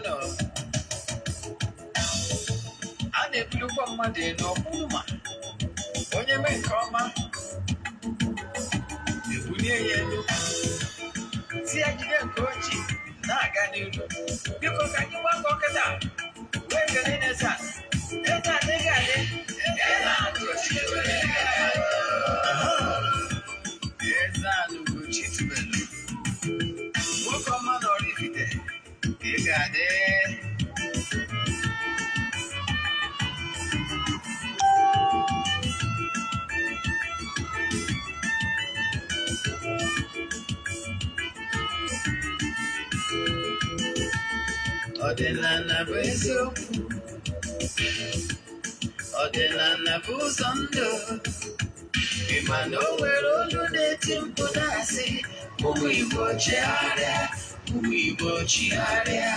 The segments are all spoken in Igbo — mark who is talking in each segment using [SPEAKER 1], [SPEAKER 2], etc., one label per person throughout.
[SPEAKER 1] Ndewonụ. A na-ebulukwa mmadụ elu ọkwụrụ ma onye mee nke ọma, ebulie ya elu, si ya jide nke oji na-aga n'iru. Biko, ka anyị gbakọ kịta wee kelee Eze Ana. Eze Ana, ị ga-adị. Eze Ana Ugochi. Eze Ana Ugochi tubelu, nwoke ọma na Oraifite, ị ga-adị. Ọdịnala bụ eziokwu, ọdịnala bụ ụzọ ndụ. Ị ma na o nwere olu na-eti mkpu na-asị, "Ụmụ Igbo, chigharịa, ụmụ Igbo, chigharịa."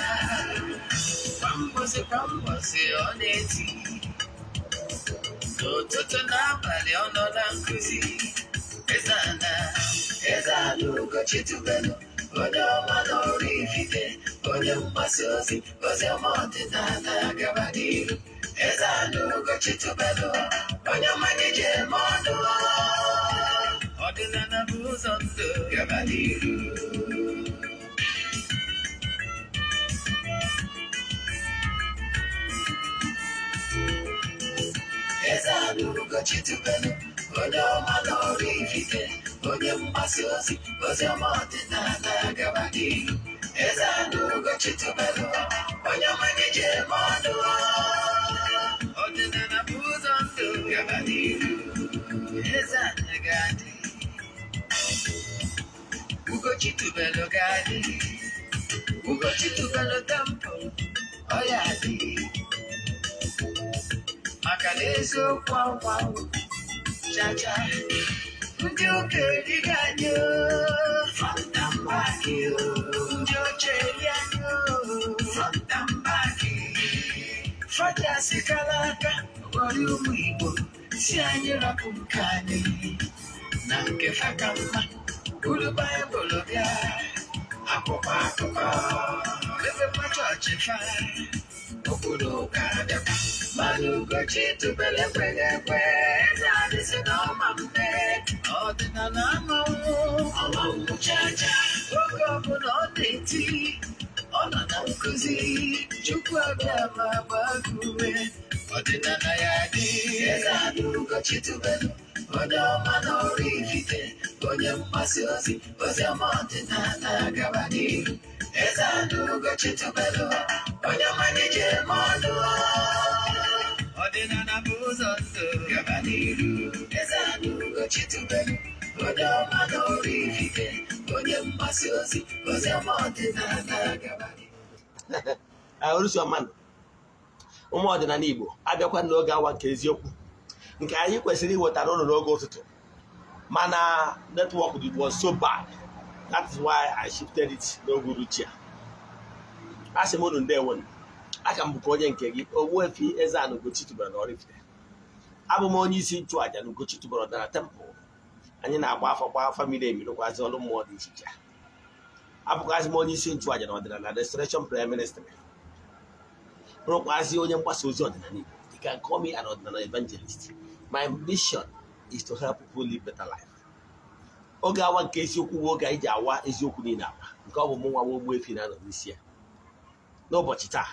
[SPEAKER 1] Kwa mbọsị kwa mbọsị ọ na-eti, n'ụtụtụ n'abalị ọ nọ na nkụzi. Eze Ana, Eze Ana Ugochi tubelu, onye ọma na Oraifite, onye mgbasa ozi ozi ọma ọdịnala, gaba n'iru. Eze Ana Ugochi tubelu, onye ọma ji eme ọnụ. Ọdịnala bụ ụzọ ndụ, gaba n'iru. Eze Ana Ugochi tubelu, onye ọma na Oraifite, onye mgbasa ozi ozi ọma ọdịnala, gaba n'iru. Eze Ana Ugochi tubelu, onye ọma ji eme ọnụ. Ọdịnala bụ ụzọ ndụ, gaba n'iru. Eze Ana ga-adị, Ugochi tubelu ga-adị, Ugochi tubelu temple ọ ya adị, maka na eziokwu anwanwụ chacha. Ndị ụka erighị anyị front and back, ndị oche eri anyị front and back. Faja aka ghọrọ ụmụ Igbo, si anyị rapụ nke anyị na nke fa ka mma. Buru Baịbụl bịa, akwụkwọ akụkọ, mepekwa chọọchị fa, okpuru ụka bịakwa. Mana Ugochi tubelu ekweghị ekwe. Eze adịsị na ọma mme, ọdịnala amanwụ ọmanwụ chacha. Oge ọbụla ọ na-eti, ọ nọ na nkụzi. Chukwu abịa ma gbaa gị ume, ọdịnala ya dị. Eze Ana Ugochi tubelu, onye ọma na Oraifite, onye mgbasa ozi ozi ọma ọdịnala, gaba n'iru. Eze Ana Ugochi tubelu, onye ọma ji eme ọnụ. Ọdịnala bụ ụzọ ndụ, gaba n'iru. Eze Ana Ugochi tubelu, onye ọma na Oraifite, onye mgbasa ozi ozi ọma ọdịnala, gaba n'iru.
[SPEAKER 2] Orusiọmanụ, ụmụ ọdịnala Igbo, abịakwa n'oge awa nke eziokwu nke anyị kwesịrị iwetara ụlọ n'oge ụtụtụ, mana network was so bad. That is why I shifted it n'oge uruchi a. Asị m unu ndewo. Aka m bụkwa onye nke gị, Ogbuefi Eze-Ana Ugochi tubelu na Oraifite. Abụ m onye isi nchụaja na Ugochi tubelu ọdịnala temple. Anyị na-agba afọ, gba afa miri emi, rụkwazi ọrụ mmụọ dị iche iche. Abụkwazị m onye isi nchụaja na ọdịnala Restoration Prayer Ministry, bụrụkwazị onye mgbasa ozi ọdịnala Igbo. You can call me an ọdịnala evangelist. My mission is to help people live better life. Oge awa nke eziokwu bụ oge anyị ji awa eziokwu niile awa, nke ọ bụ mụ nwa Ogbuefi na-anọ n'isi ya. N'ụbọchị taa,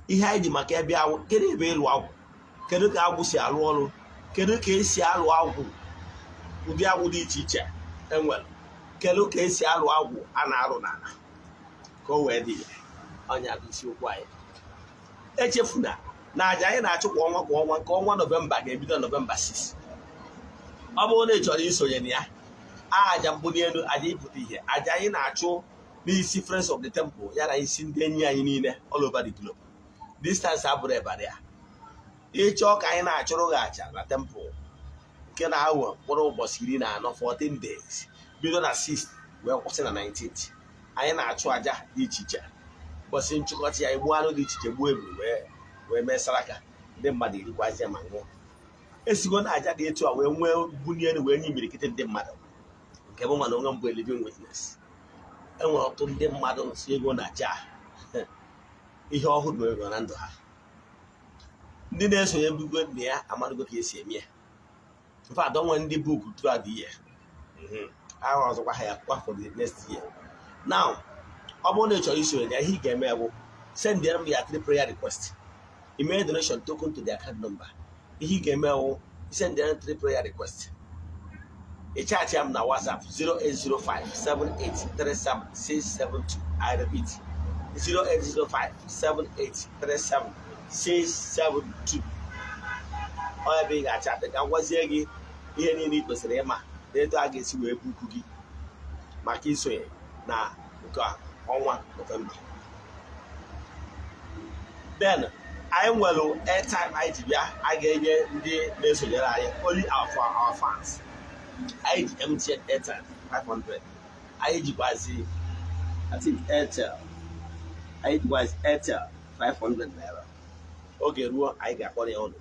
[SPEAKER 2] ihe anyị ji maka ya bịa: kedu ebe ịlụ agwụ, kedu ka agwụ si arụ ọrụ, kedu ka esi alụ agwụ, ụdị agwụ dị iche iche enwere, kedu ka esi alụ agwụ a na-arụ n'ala ka o wee dị ire. Ọnya bụ isiokwu anyị. Echefuna na aja anyị na-achụ kwa ọnwa kwa ọnwa, nke ọnwa Nọvemba ga-ebido Nọvemba 6. Ọ bụrụ na ị chọrọ isonye na ya, aja mbuli elu, aja ịpụta ihe, aja anyị na-achụ n'isi Friends of the Temple ya na isi ndị enyi anyị niile all over the globe. Distance abụrụ ebara ya. Ịchọọ ka anyị na-achụrụ gị aja na temple nke na-awe mkpụrụ ụbọchị 14, 14 days, bido na 6 wee kwụsị na 19th, anyị na-achụ aja dị iche iche. Ụbọchị nchịkọta ya, egbuo anụ dị iche iche, gbuo ebulu, wee mee saraka, ndị mmadụ erikwazie ma ṅụọ. Esigo na aja dị etu a wee nwee bulie elu wee nye imirikiti ndị mmadụ, nke bụ mana onwe mbụ living witness. Enwere ọtụtụ ndị mmadụ nsi ego na aja. Ihe ọhụrụ mere na ndụ ha. Ndị na-esonye mbugo na ya amadugo ka esi eme ya. In fact, o nwere ndị book throughout the year. Ahụ ọzọkwa ha ya kwa for the next year. Now, ọ bụrụ na ị chọrọ isonye na ihe ị ga-eme bụ send them your three prayer request. Email donation token to the account number. Ihe ị ga-eme bụ send them three prayer request. Ị chat m na WhatsApp 08057837672. I repeat, 08057837672. Ọ ebe ị ga-achat ka m gwazie gị ihe niile ị kwesịrị ịma na etu a ga-esi wee book gị maka isonye na nke ọnwa Nọvemba. Then anyị nwere airtime anyị ji bịa, a ga-enye ndị na-esonyere anyị, only for our fans. Anyị ji MTN airtime 500, anyị jikwazi, I think, Airtel, anyị jikwazi Airtel 500 naira. Oge ruo, anyị ga-akpọrọ ya ọnụ.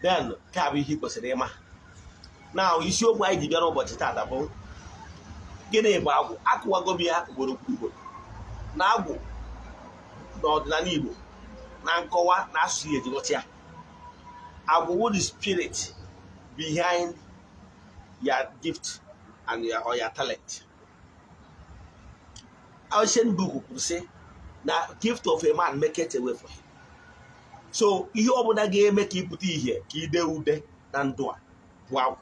[SPEAKER 2] Then nke a bụ ihe ị kwesịrị ịma na isiokwu anyị ji bịa n'ụbọchị taata bụ: gịnị bụ agwụ? Akụwago m ya ugboro ugboro na agwụ n'ọdịnala Igbo, na nkọwa na asụsụ ya ejikọta ya. Agwụ wụ the spirit behind your gift and your, or your talent. Ancient book kwuru sị na gift of a man maketh a way for him. So ihe ọbụla ga-eme ka ị pụta ihe, ka ị dee ude na ndụ a, bụ agwụ.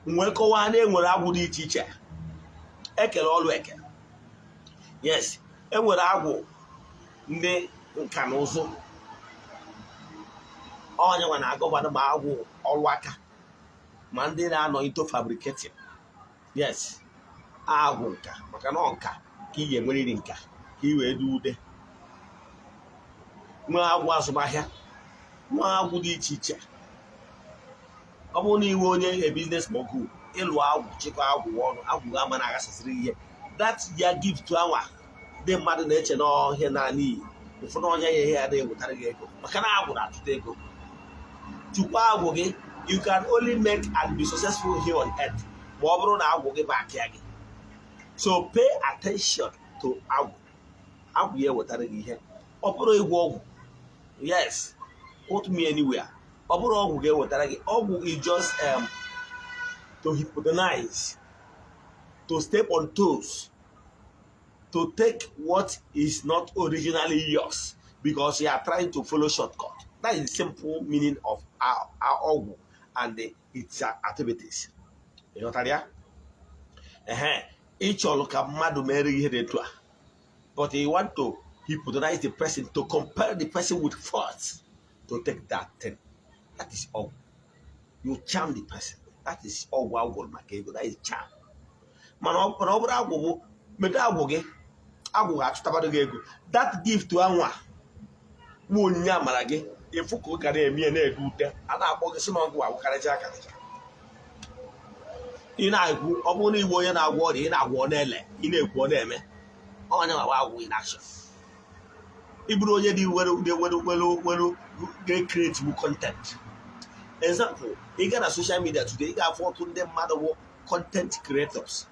[SPEAKER 2] Nwee kọwaa na enwere agwụ dị iche iche, ekere ọlụ eke. Yes, enwere agwụ ndị nka na ụzụ, onye nwe na-agọvanụ, ma agwụ ọrụ aka, ma ndị na-anọ into fabricating. Yes, agwụ nka, maka na ọ nka ka ị ga-enwerịrị nka ka ị wee dee ude. Nwee agwụ azụmahịa, nwee agwụ dị iche iche. Ọ bụrụ na iwe onye a business mogul, ịlụ agwụ, chịkọ agwụ ọnụ, agwụ ama na-aghasasịrị ihe. That ya gift anwa ndị mmadụ na-eche n'ọhịa naanị iyi ụfọdụ ọnya ya, ihe ya na-ewetara gị ego, maka na agwụ na-achụta ego. Chukwa agwụ gị. You can only make and be successful here on earth ma ọ bụrụ na agwụ gị bụ akịa gị. So pay attention to agwụ. Agwụ ya ewetara gị ihe. Ọ bụrụ ịgwọ ọgwụ, yes, quote me anywhere, ọ bụrụ ọgwụ ga-ewetara gị ọgwụ is just to hypnotize, to step on toes, to take what is not originally yours because you are trying to follow shortcut. That is the simple meaning of our ọgwụ and its activities. Ị ghọtara ya? Ehe, ị chọrọ ka mmadụ mere ihe dị etu a, but you want to hypnotize the person, to compare the person with force to take that thing. That is ọgwụ. You charm the person. That is ọgwụ agwụrụ maka ego. That is charm. Mana ọ bụrụ agwụ bụ medo agwụ gị, agwụ ga-achụtabara gị ego. That gift anwa bụ onyinye amara gị, ịfụ ka ọ ga na-eme ya, na-ede ute, a na-akpọ gị sị na ọgwụ agwụ karịcha akarịcha. Ị na-ekwu, ọ bụrụ na iwe onye na-agwọ ọrịa, ị na-agwọ, ọ na-ele, ị na-ekwu, ọ na-eme. Onye nwa agwụ in action. Ị bụrụ onye dị were were were were ga-create content. Example, ị gaa na social media today, ị ga-afụ ọtụtụ ndị mmadụ bụ content creators.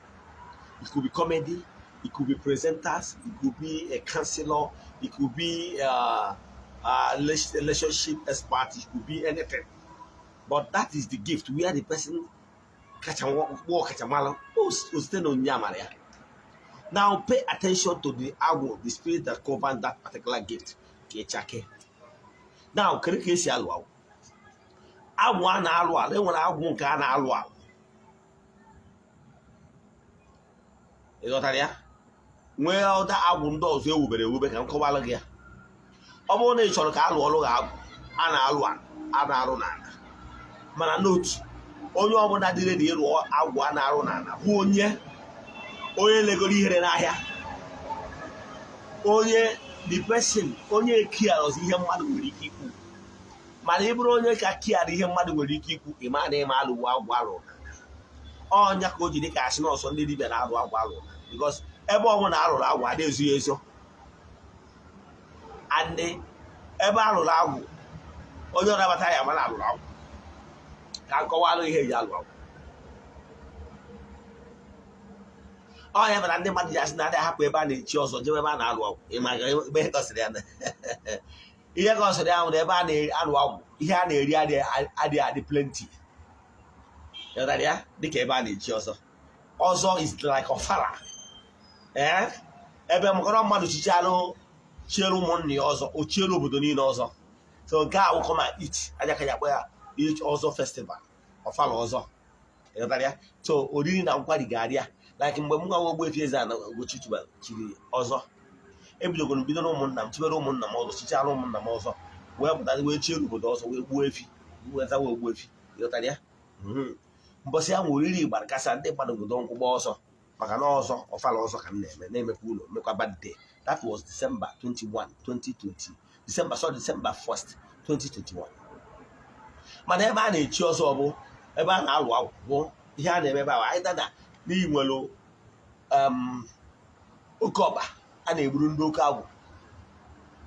[SPEAKER 2] It could be comedy, it could be presenters, it could be a counselor, it could be a relationship expert, it could be anything. But that is the gift where the person kacha ọkachamara o site na onyinye amara ya. Now pay attention to the agwụ, the spirit that covers that particular gift, ka ịchake. Now, kedu ka esi alụ agwụ? Agwụ a na-alụ alụ, enwere agwụ nke a na-alụ alụ. Ị ghọtara ya? Nwee ọda agwụ ndị ọzọ ewubere ewube ka m kọwalụ gị ya. Ọ bụrụ na ị chọrọ ka alụ ọlụ gị agwụ a na-alụ alụ, a na-arụ n'ala, mana n'otu onye ọbụla dị ready ịrụ agwụ a na-arụ n'ala bụ onye legoro ihere n'ahịa, onye the person onye kiarọzi ihe mmadụ nwere ike ikwu. Mana ị bụrụ onye ka kiara ihe mmadụ nwere ike ikwu, ị ma na ịma alụwo agwụ alụ ọnya ka o ji dị ka asị n'ọsọ ndị dibịa na-arụ agwụ alụ, because ebe ọ bụla arụrụ agwụ ada ezughị ezo, and ebe arụrụ agwụ, onye ọ nabata ya mana alụrụ agwụ. Ka nkọwalụ ihe eji alụ agwụ. Ọ ya mere ndị mmadụ ji asị na adịghị ahapụ ebe a na-echi ọzọ jebe ebe a na-alụ ọgwụ. Ịma ebe ihe gosiri ya na ihe gosiri ya na ebe a na-alụ ọgwụ, ihe a na-eri adịghị adị plenty. Ịghọtara ya? Dịka ebe a na-echi ọzọ. Ọzọ is like ọfala, ee, ebe mkọrọ mmadụ chichalụ chiere ụmụnne ya ọzọ, o chiere obodo niile ọzọ. So nke a wụkọ ma ich aja ka ya akpọ ya ich ọzọ festival, ọfala ọzọ. Ịghọtara ya? So oriri na nkwari ga-adị ya. Like mgbe m nwa Ogbuefi Eze-Ana Ugochi chiri ọzọ, ebidogoro bido na ụmụnna m, chibere ụmụnna m ọzọ, chichara ụmụnna m ọzọ, wee pụta wee chiere obodo ọzọ, wee gbuo efi, wee zawa ogbu efi. Ịghọtara ya? Mbọsị ahụ oriri gbara kasa ndị mmadụ obodo nkwụ gba ọsọ, maka na ọzọ ọfala ọzọ ka m na-eme, na-emekwa ụlọ mekwa birthday. That was December 21 2020, December, sorry, December 1st 2021. Mana ebe a na-echi ọzọ bụ ebe a na-alụ agwụ, bụ ihe a na-eme ebe ahụ anyị dada n'inwelu oke ọkpa a na-egburu ndị oke agwụ,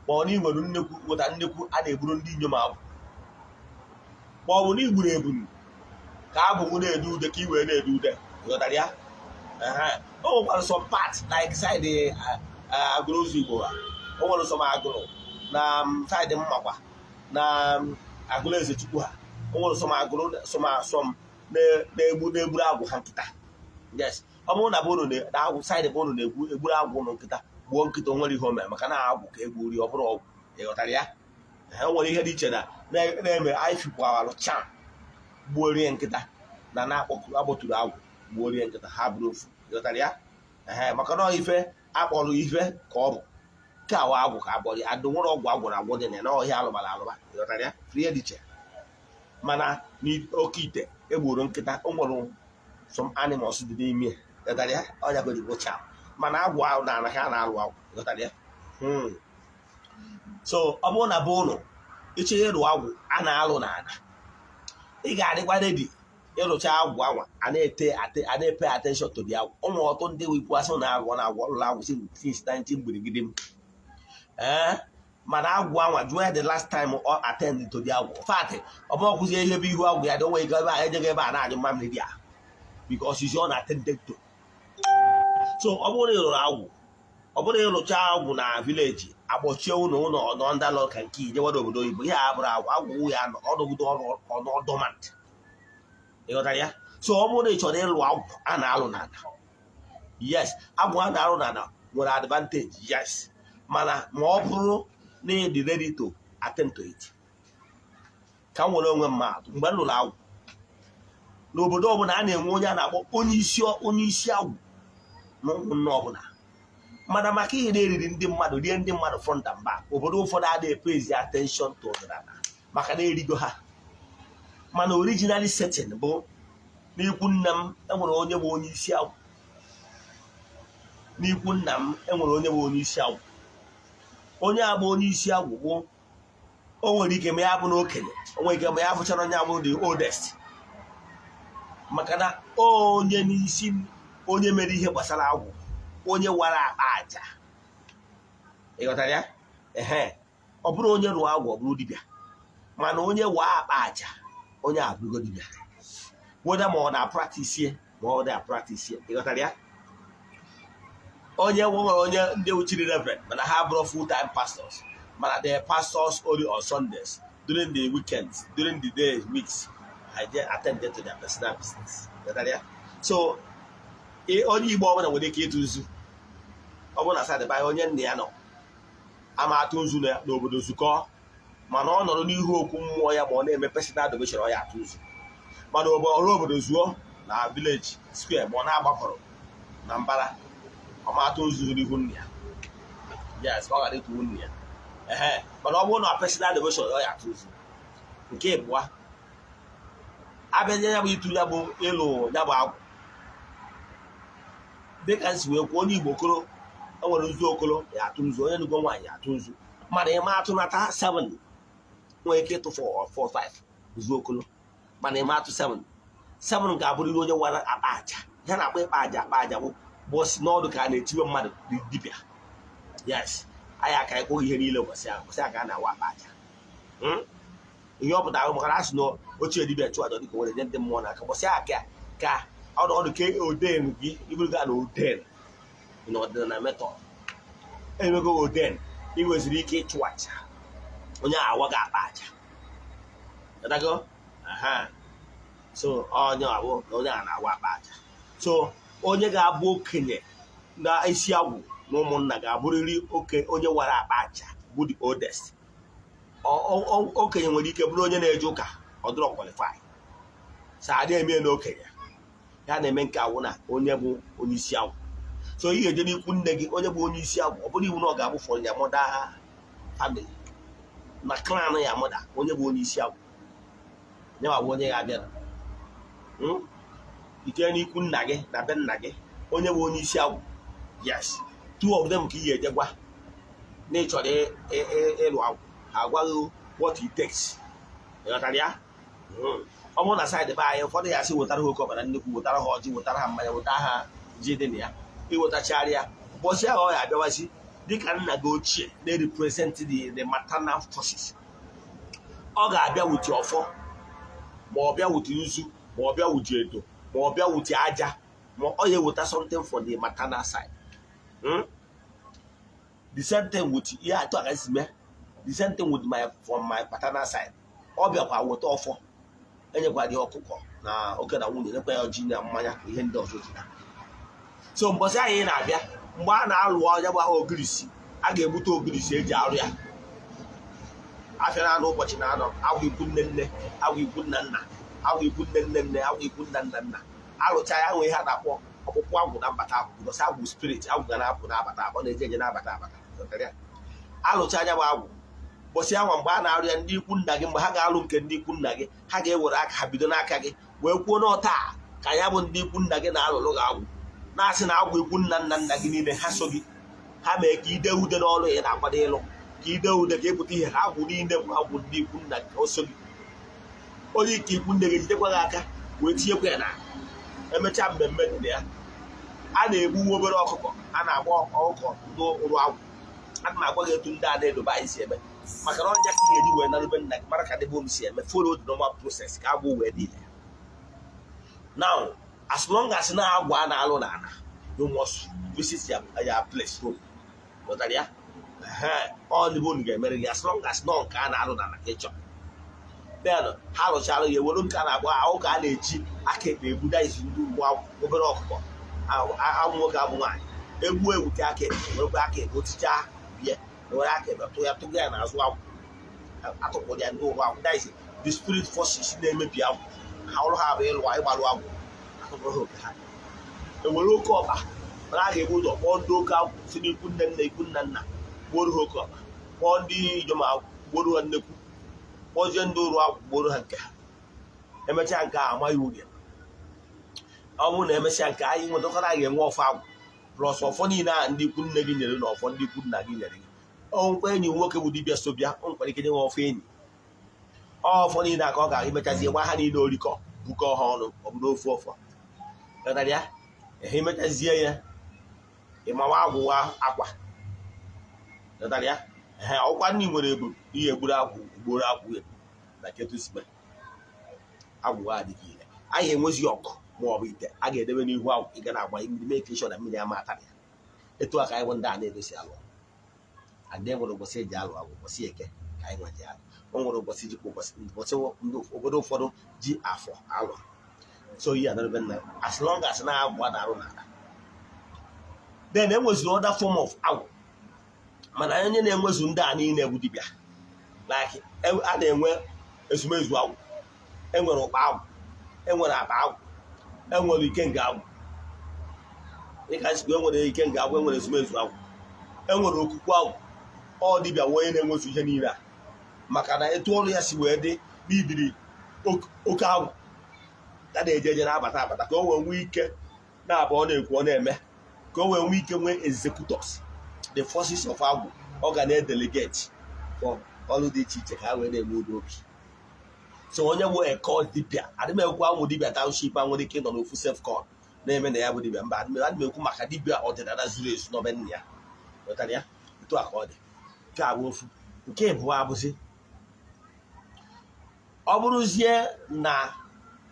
[SPEAKER 2] ma ọ na inwere nnekwu nweta nnekwu a na-egburu ndị inyom agwụ, ma ọ bụ na igburu ebunu ka agwụ na-ede ude ka i wee na-ede ude. Ghọtara ya? O nwekwara some part like side agụrụ ụzọ Igbo ha, o nwere some agụrụ na side mmakwa na agụrụ eze chukwu ha, o nwere some agụrụ, some na-egbu na-egburu agwụ ha nkịta. Yes, ọ bụrụ na bụ unu na agwụ side bụ unu na-egbu egburu agwụ ụnụ nkịta, gbuo nkịta, o nwere ihe o mere, maka na agwụ ka egburi, ọ bụrụ ọgwụ. Ị ghọtara ya? O nwere ihe dị iche na na-eme anyị fikwarụ cham gbuo rie nkịta na na-akpọturu agwụ gbuo rie nkịta, ha bụrụ ofu. Ghọtara ya? Ee, maka na ife akpọrọ ife ka ọ bụ nke awa agwụ ka akpọrọ ya adụ, nwere ọgwụ agwụrụ agwụ dị na ya na ọhịa alụbara alụba. Ghọtara ya? Ihe dị iche. Mana n'oke ite egburu nkịta, o nwere some animals dị n'ime ya. Ghọtara ya? Ọnya bụ cham. Mana agwụ ahụ na anaghị a na-alụ agwụ. Ghọtara ya? So ọ bụrụ na be ụlọ ịchọ ịrụ agwụ a na-alụ n'ala, ị ga-adịkwa ready ịrụcha agwụ anwa a na-ete a na-epay attention to the agwụ. Ụmụ ọtụ ndị wikwu asị na agwụ na agwụ ọlụlụ agwụ since 19 gburigide m, ee, mana agwụ anwa, jụọ ya the last time ọ attend to the agwụ. Fat ọ bụ ọkwụzie ihe bụ ihu agwụ ya dị, onwe ike ebe a ejego ebe a na-anyụ mmamịrị dị ya because is unattended to. So ọ bụrụ na ị rụrụ agwụ, ọ bụrụ na ịrụcha agwụ na village, akpọchie ụlọ ụlọ nọ ndị ka nke ijewado obodo oyibo, ihe a bụrụ agwụ, agwụ ya ọnọgide ọnụ dormant. Ịghọtara ya? So ọ bụrụ na ị chọrọ ịlụ agwụ a na-alụ n'ala, yes, agwụ a na-alụ n'ala nwere advantage, yes, mana ma ọ bụrụ na ị dị ready to attend to it. Ka m nwere onwe m atụ, mgbe m lụrụ agwụ n'obodo ọbụla, a na-enwe onye a na-akpọ onye isi, onye isi agwụ na ụmụnne ọbụla. Mana maka ihe na-eriri ndị mmadụ rie ndị mmadụ front and back, obodo ụfọdụ adịghị epayzi attention to ọdịnala maka na erigo ha. Mana originally setting bụ n'ikwu nna m, enwere onye bụ onye isi agwụ. N'ikwu nna m, enwere onye bụ onye isi agwụ. Onye a bụ onye isi agwụ bụ o nwere ike ma ya bụ na okenye, o nwere ike ma ya bụchara onye abụ the oldest, maka na onye n'isi, onye mere ihe gbasara agwụ, onye wara akpa aja. Ịghọtara ya? Ehe, ọ bụrụ onye rụọ agwụ, ọ bụrụ dibịa, mana onye waa akpa aja, onye abụrụgo dibịa, weda ma ọ na-apractice ma ọ na-apractice. Ịghọtara ya? Onye nwere onye ndị uchiri reverend, mana ha bụrụ full time pastors, mana they pastors only on Sundays. During the weekends, during the days, weeks, I dey attend to their personal business. Ịghọtara ya? So onye Igbo ọbụla nwere ike ịtụ nzu. Ọ bụrụ na sadịba onye nna ya nọ ama atụ nzu n'obodo zukọ, mana ọ nọrọ n'ihu okwu mmụọ ya, ma ọ na-eme personal devotion, ọ ya atụ nzu. Mana ọrụ obodo zuo na village square, ma ọ na-agbakọrọ na mbara, ọ ma atụ nzu n'ihu nna ya. Yes, ọ ghara ịtụ nna ya. Ehe, mana ọ bụrụ na personal devotion, ọ ya atụ nzu. Nke ịbụa abịa, ya bụ ịtụ, ya bụ ịlụ, ya bụ agwụ, dịka nsi wee kwuo, onye Igbo okoro enwere nzu, okoro ya atụ nzu, onye nugo nwaanyị ya atụ nzu. Mana ịma atụnata 7, nwere ike ịtụ 4 or 4 5 nzu okolo, mana ịma atụ 7. 7 ga-abụrịrị onye nwere akpa aja ya na-akpọ ịkpa aja. Akpa aja bụ bọsị n'ọdụ ka a na-etiwe mmadụ dibịa. Yes, anyị aka ekweghị ihe niile kwesị kwesị aka a na-awa akpa aja. Ihe ọ pụtara, maka na a sị na ochie dibịa chụọ aja dịka nwere nye ndị mmụọ n'aka, gbọsị aka ka ọnọdụ ka oden gị iburu gaa na oden. N'ọdịnala method, emego ordain, ị nweziri ike ịchụ aja, onye awa ga-akpa aja. Ịdago? Aha. So onye abụ na onye a na-awa akpa aja. So onye ga-abụ okenye na isi agwụ na ụmụnna ga-abụrịrị oke onye wara akpa aja, bụ the oldest. Okenye nwere ike bụrụ onye na-eje ụka, ọ dịrọ qualify. So adị eme na okenye ya na-eme nke awụ na onye bụ onye isi agwụ. So ị ga-eje n'ikwu nne gị, onye bụ onye isi agwụ. Ọ bụrụ iwu na ọ ga-abụ for ya mother family, na clan ya mother, onye bụ onye isi agwụ ya ma bụ onye ga-abịa. Ije n'ikwu nna gị na be nna gị, onye bụ onye isi agwụ. Yes, two of them ka ị ga-eje gwa na ị chọrọ ịlụ agwụ. Ha agwaghị what it takes. Ịghọtara ya? Ọ bụrụ na side be anyị, ụfọdụ ya sị wetara ha oke ọbara nnukwu, wetara ha ọjị, wetara ha mmanya, wetara ha ji dị na ya. Iwetachara ya, ụbọchị ahụ ọ ya abịawazi dịka nna gị ochie na-represent the maternal forces. Ọ ga-abịa wuti ọfọ, ma ọ bịa wuti nzu, ma ọ bịa wuti edo, ma ọ bịa wuti aja, ma ọ ya eweta something for the maternal side. The same thing with ihe atụ aka si mee. The same thing with my from my paternal side. Ọ bịakwa weta ọfọ, enyekwa dị ọkụkọ na oke na nwunye, nyekwa ya ọjị na mmanya na ihe ndị ọzọ ji na. So mbọsị ahụ ị na-abịa, mgbe a na-alụ ọnya bụ ogirisi, a ga-egbute ogirisi eji arụ ya. Afịa na-anọ ụbọchị na-anọ, agwụ ikwu nne nne, agwụ ikwu nna nna, agwụ ikwu nne nne nne, agwụ ikwu nna nna nna, alụcha ya, nwe ihe a na-akpọ ọkpụkpụ agwụ na mbata agwụ, because agwụ spirit, agwụ ga na-apụ na-abata, ọ na-eje eje na-abata abata. Ghọtara ya? Alụcha anya bụ agwụ ụbọchị anwa, mgbe a na-arụ ya, ndị ikwu nna gị, mgbe ha ga-alụ nke ndị ikwu nna gị, ha ga-ewere aka ha bido n'aka gị wee kwuo n'ọta ka ya bụ ndị ikwu nna gị na-alụlụ gị agwụ, na-asị na agwụ ikwu nna nna nna gị niile ha so gị, ha mee ka ide ude n'ọlụ ya na-akwado ịlụ, ka ide ude, ka ịpụta ihe. Ha agwụ niile bụ agwụ ndị ikwu nna gị o so gị. Onye ike ikwu nne gị ejidekwa gị aka wee tinyekwa ya na emechaa mmemme dị na ya. A na-egbu nwa obere ọkụkọ, a na-agba ọkụkọ ndị ụrụ agwụ. Ana m agwa gị etu ndị a na-edobe anyị si eme, maka na ọnya ka ị ga-eji wee narube nna gị, mara ka debe m si eme. Follow the normal process ka agwụ wee dị ile. Now, as long as na agwụ a na-alụ n'ala, you must visit your place home. Ghọtara ya? Ehe, ọ ndị be unu ga-emere gị, as long as nọ nke a na-alụ n'ala ka ị chọrọ. Then ha rụchara ya, ewere nke a na-akpọ ahụ ka a na-eji aka ekpe ebuda izu ndị ugbu agwụ, obere ọkụkọ agwụ nwoke, agwụ nwaanyị, egbu ewute aka ekpe, werekwa aka ekpe otichaa bie, were aka ekpe tụ ya, tụga ya n'azụ agwụ, atụpụrụ ya ndị ụrụ agwụ. That is the spirit forces na-emebi agwụ. Ha ọrụ ha bụ ịlụ ịgbalụ agwụ, atụpụrụ ha oke ha. Ewere oke ọkpa, mana a ga-ebu ụzọ kpọọ ndị oke agwụ si n'ikwu nne nna, ikwu nna nna, gbuoro ha oke ọkpa, kpọọ ndị ijom agwụ, gbuoro ha nnekwu, kpọzie ndị ụrụ agwụ, gbuoro ha nke ha. Emechaa nke a, amaghị uhie. Ọ bụrụ na emesịa nke anyị nwetakọta, a ga-enwe ọfọ agwụ plus ọfọ niile a ndị ikwu nne gị nyere na ọfọ ndị ikwu nna gị nyere gị. Ọ nkwa enyi nwoke bụ dibịa so bịa, o nwekwara ike nye nwe ọfọ enyi. Ọfọ niile a ka ọ ga emechazie gwa ha niile, orikọ bukọ ha ọnụ, ọ bụrụ ofu ọfọ. Ghọtara ya? Ehe, emechazie ya, ịmawa agwụwa akwa. Ghọtara ya? Ehe, ọkwa ndị nwere ebu ihe egburu agwụ, ugboro agwụ ebu na ketusime agwụwa adịghị ile. Anyị enwezi ọkụ ma ọ bụ ite a ga-edebe n'ihu agwụ, ị ga na-agba mmiri, mee sure na mmiri ama atara ya. Etu a ka anyị bụ ndị a na-edosi alụ adị. Nwere ụbọchị eji alụ agwụ, ụbọchị Eke ka anyị nwa ji alụ. O nwere ụbọchị jikwa ụbọchị ụbọchị ndị obodo ụfọdụ ji afọ alụ. So ihe anarebe nna, as long as na agwụ a na-arụ n'ala. Then enweziri other form of agwụ, mana onye na-enwezu ndị a niile bụ dibịa. Like a na-enwe ezumezu agwụ, enwere ụkpa agwụ, enwere akpa agwụ, enwere ikenga agwụ. Dịka nsikwa, enwere ikenga agwụ, enwere ezumezu agwụ, enwere okuku agwụ. Ọ dibịa nwe onye na-enwezu ihe niile a, maka na etu ọrụ ya si wee dị n'idiri oke agwụ ya na-eje eje na-abata abata, ka o wee nwee ike na-abụ ọ na-ekwu ọ na-eme, ka o wee nwee ike nwee executors, the forces of agwụ ọ ga na-edelegate for ọrụ dị iche iche, ka ha wee na-enwe udo obi. So onye bụ eko dibịa, adị m ekwu anwụ dibịa township a nwere ike ịnọ n'ofu self call na-eme na ya bụ dibịa. Mba, adị m ekwu maka dibịa ọdịnala zuru ezu n'ọbe nna ya. Ghọtara ya? Etu a ka ọ dị. Nke a bụ ofu. Nke ịbụọ abụzi, ọ bụrụzie na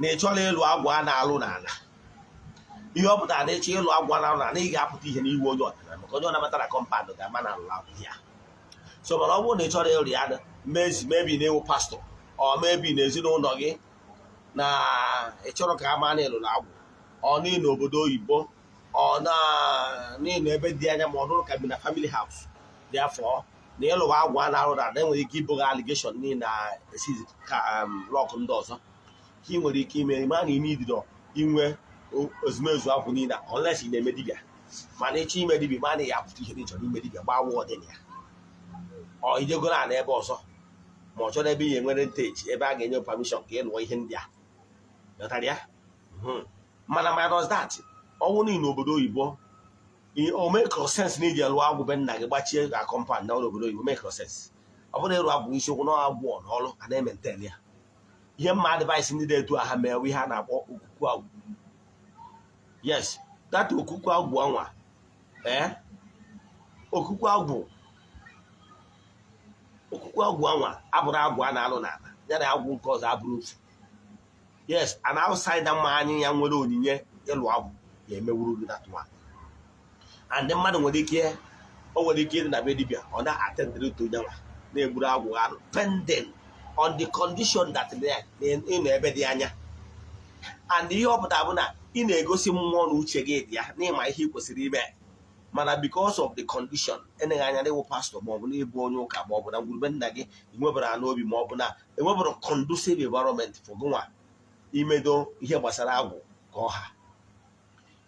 [SPEAKER 2] ị chọrọ ịlụ agwụ a na-alụ n'ala, Ihe ọ pụtara na ịchọ ịlụ agwụ na ị ga-apụta ihe n'iwu onye ọdịnala, maka onye ọ nabatara compound ga-ama na alụrụ agwụ ya. So mana ọ bụrụ na ị chọrọ ịrụ ya, mezi mebi na ịwụ pastọ, ọ mebi na ezinụlọ gị na ị chọrọ ka a maa na ịlụrụ agwụ, ọ n'ihi n'obodo oyibo, ọ na n'ihi na ebe dị anya, ma ọ nụrụ ka bi na family house, therefore na ịlụwa agwụ a na-arụ na enwere ike ibo gị allegation n'ihi na esizi ka lọkụ ndị ọzọ ka ị nwere ike ime ma na ime ididọ inwe ezumezu agwụ niile, unless ị na-eme dibịa. Mana ịchọ ime dibịa, ma na ya apụta ihe dị chọrọ ime dibịa, gbaa wụ ọdịna ya, ọ ijegoro na ebe ọzọ, ma ọ chọrọ ebe ị ga-enwere nteji, ebe a ga-enye permission ka ị lụọ ihe ndị a. Ghọtara ya? Mana minus that, ọnwụ niile n'obodo oyibo, o make sense na iji lụọ agwụ be nna gị gbachie ga compound na obodo oyibo, make sense. Ọ bụrụ ịrụ agwụ, isiokwu na agwụ n'ọrụ a na-emaintain ya, ihe mma advice ndị dị etu a, ha mee ihe a na-akpọ okuku agwụ. Yes, that okuku agwụ anwa, ee, okuku agwụ, okuku agwụ anwa abụrụ agwụ a na-alụ n'ala ya na agwụ nke ọzọ abụrụ otu. Yes, an outsider mma anyị ya nwere onyinye ịlụ agwụ ya emewuru gị that one. And mmadụ nwere ike, o nwere ike ịdị na be dibịa, ọ na-attendịrị to nyanwa na-egburu agwụ anụ, pending on the condition that ị nọ ebe dị anya. And ihe ọ pụtara bụ na ị na-egosi mmụọ na uche gị dị ya n'ịma ihe ị kwesịrị ime, mana because of the condition, eneghị anya n'ịwụ pastọ, maọbụ n'ịbụ onye ụka, maọbụ na ngwurube nna gị enwebara n'obi, maọbụ na enwebara conducive environment for gụnwa imedo ihe gbasara agwụ ka ọha.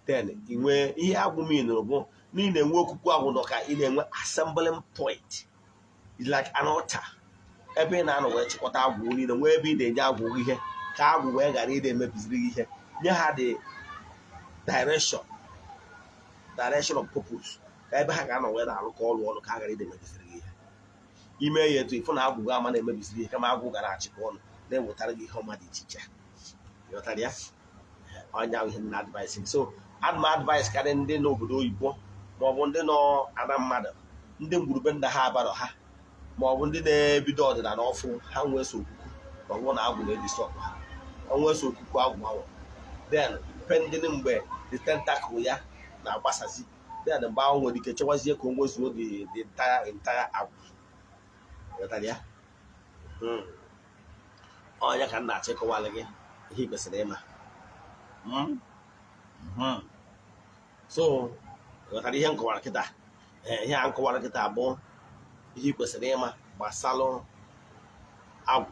[SPEAKER 2] Then inwe ihe agwụ minụrụ bụ na ị na-enwe okuku agwụ nọ ka ị na-enwe assembling point. It's like an altar ebe ị na-anọ wee chịkọta agwụ niile, nwee ebe ị na-enye agwụ ihe ka agwụ wee ghara ịdị emebiziri gị ihe, nye ha the direction of purpose, ka ebe ha ga-anọ wee na-arụkọ ọrụ ọnụ, ka ha ghara ịdị emebiziri gị ihe. Ime ya etu ịfụ na agwụ gị ama na-emebiziri ihe, kama agwụ ga na-achịkọ ọnụ na-ewetara gị ihe ọma dị iche iche. Ịghọtara ya? Ọnya ihe na advice. So ana m advice karị ndị n'obodo oyibo, maọbụ ndị nọ ana mmadụ, ndị ngwurube nna ha abarọ ha, maọbụ ndị na-ebido ọdịnala ọfụ, ha nwee so okuku, ma ọ bụrụ na agwụ na-edisturb ha, ọ nwee so okuku agwụ ahụ. Then pending mgbe the tentacle ya na-agbasazi, then mgbe ahụ nwere ike chewazie ka o nwezuo the entire agwụ. Ghọtara ya? Ọnya ka m na-achọ ịkọwalụ gị ihe ị kwesịrị ịma. So ghọtara ihe m kọwara kịta? Ee, ihe a m kọwara kịta bụ ihe ị kwesịrị ịma gbasalụ agwụ.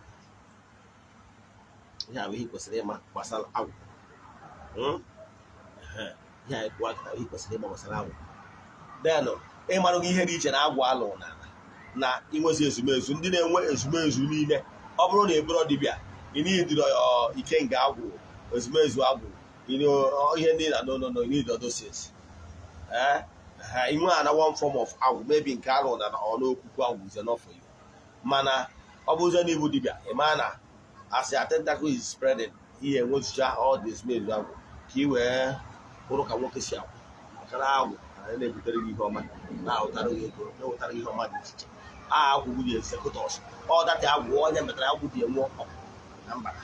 [SPEAKER 2] Ihe a bụ ihe ị kwesịrị ịma gbasara agwụ. Ehe, ihe a kọwara kịta bụ ihe ị kwesịrị ịma gbasara agwụ. Then ịmarụ gị ihe dị iche na agwụ alụ n'ala na inwezi ezumezu. Ndị na-enwe ezumezu niile, ọ bụrụ na eburo dibịa, ị nidiro ikenga agwụ, ezumezu agwụ, ihe ndị na no, no, no, you need those things. Eh, inwe ana one form of agwụ, maybe nke alụ na ọ n'okwukwu agwụ is enough for you. Mana ọ bụzie na ibu dibịa, ị maa na as your tentacle is spreading, ihe enwezucha all the ezumezu agwụ ka ị wee bụrụ ka nwoke si akwụ, maka na agwụ na-ebutere gị ihe ọma, na-ahụtara gị ego, na-ewetara gị ihe ọma dị iche iche. Agwụ dị executors, ọ datị agwụ onye metara agwụ dị enwe ọkụ na mbata.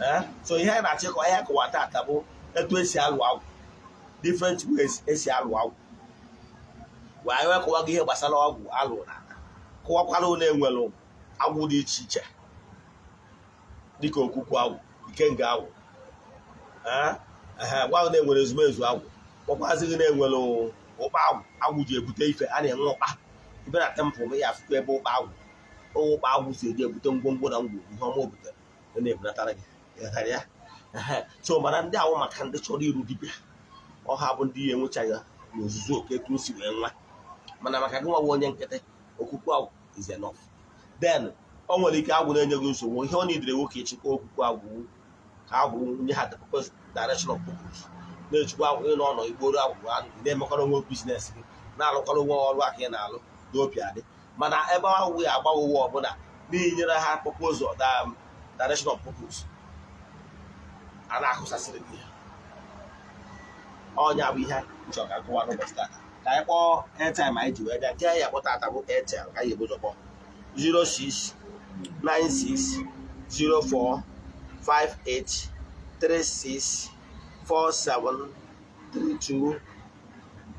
[SPEAKER 2] Ee, so ihe anyị na-achịkọ ihe akọwa tata bụ etu esi alụ agwụ, different ways esi alụ agwụ. Wee wee kọwa gị ihe gbasara ọgwụ alụ na kọwakwara ụlọ enwere agwụ dị iche iche, dịka okwukwu agwụ, ikenga agwụ, ee, gwa na enwere ezumezu agwụ, kpọkwazị gị na-enwere ụkpa agwụ, agwụ ji ebute ife a na-enwe ụkpa ibe na temple ya, afụkwa ebe ụkpa agwụ, ụkpa agwụ si eji ebute ngwongwo na ngwongwo, ihe ọma o butere ọ na-ebunatara gị. Ịghọtara ya? So mana ndị ahụ maka ndị chọrọ iru dibịa, ọha bụ ndị ya enwechaghị n'ozuzu oke etu o si wee nwa. Mana maka gị nwa onye nkịtị, okwukwe agwụ is enough. Then o nwere ike agwụ na-enye gị nsogbu, ihe ọ na-idere nwoke ịchịkwa okwukwe agwụ ka agwụ nye ha the purpose, direction of purpose, na-echukwa agwụ ịnọ ọnọ igboro agwụ ahụ, na-emekwara onwe business gị, na-alụkwara onwe ọrụ aka ị na-alụ n'obi adị. Mana ebe agwụ ya agbaghị ụwa ọbụla n'inyere ha purpose, direction of purpose, a na-akụsasịrị gị ya. Ọnya bụ ihe nchọ ka nkọwa n'ụbọchị tata. Ka anyị kpọọ airtime anyị ji wee bịa nke ya kpọ tata bụ Airtel, ka anyị ebu ụzọ kpọọ 06 96 04 58 36. 47 32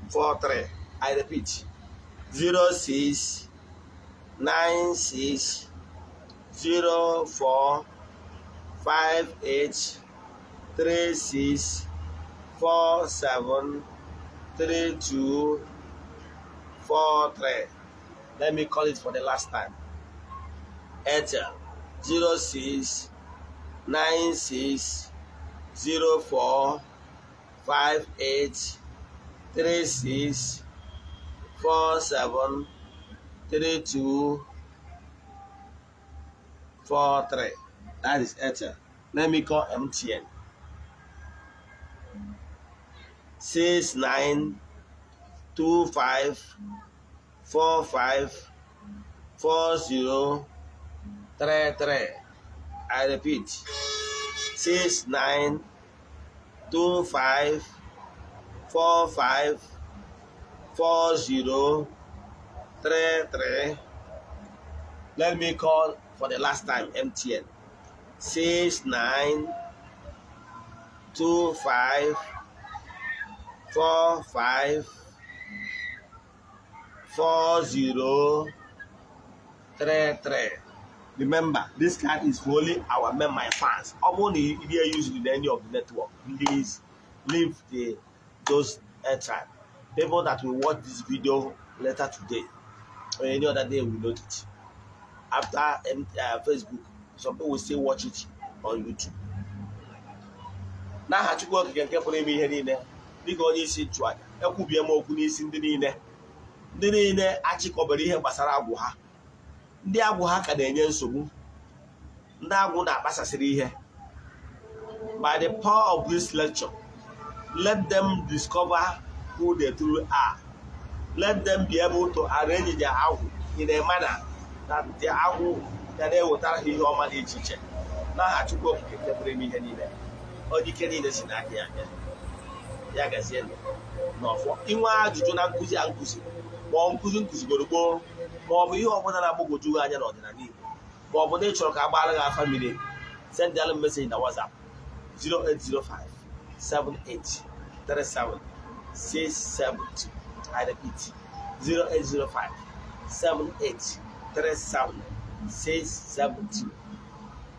[SPEAKER 2] 43. I repeat, 06 96 04 58 36 47 32 43. Let me call it for the last time. Airtel, 06 96 04 58 36 47 32 43. That is Airtel. Let me call MTN. 69 25 45 40 33. I repeat, 69 25 45 40 33. Let me call for the last time MTN. 69 25 45 40 33. Remember, this card is for only our men, my fans. Ọ bụrụ na ị use in any of the network, please leave the those airtime. People that will watch this video later today or any other day will note it. After Facebook, some people will still watch it on YouTube. N'aha Chukwu Okike nke pụrụ ime ihe niile, dịka onye isi nchụaja, ekwubie m okwu n'isi ndị niile achịkọbara ihe gbasara agwụ ha, ndị agwụ ha ka na-enye nsogbu, ndị agwụ na-akpasasịrị ihe. By the power of this lecture, let them discover who they truly are. Let them be able to arrange their agwụ in a manner that their agwụ ga na-ewetara ha ihe ọma dị iche iche. N'aha Chukwu Okike nke pụrụ ime ihe niile, onye ike niile si n'aka ya bịa, ya gazie n'ọfọ. Inwe ajụjụ na nkụzi a nkụzi, ma ọ nkụzi nkụzigoro gboo, ma ọ bụ ihe ọbụla na-agbagwoju gị anya n'ọdịnala Igbo, ma ọ bụ na ị chọrọ ka a gbara gị afa miri emi, send alụ message na WhatsApp 0805 78 37 672. I repeat, 0805 78 37 672.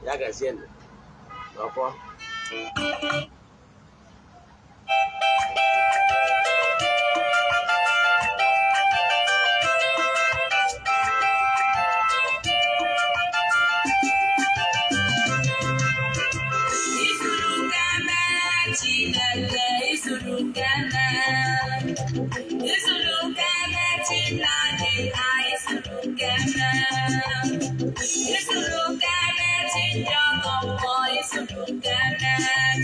[SPEAKER 2] Ya gazie n'ọfọ.
[SPEAKER 1] Izuru keme, Chineke, izuru keme. Izuru keme, Chineke, izuru keme. Izuru keme, Chineke, izuru keme.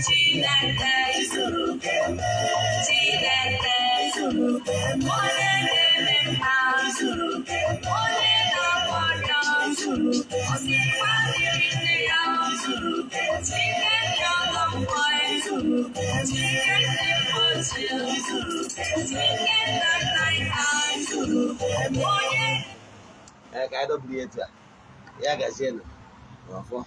[SPEAKER 1] Chineke, izuru keme. Chineke, izuru keme. Onye na-eme mma, izuru keme. Onye na-agwọ ọrịa, izuru keme. Osikwa dịrị nne ya, izuru keme. Chineke ọgọ mmụọ, izuru keme. Chineke mgbochi, izuru keme. Chineke nna nna ya, izuru keme. Onye
[SPEAKER 2] Ee, ka anyị dobiri etu a. Ya gazie n'ọfọ.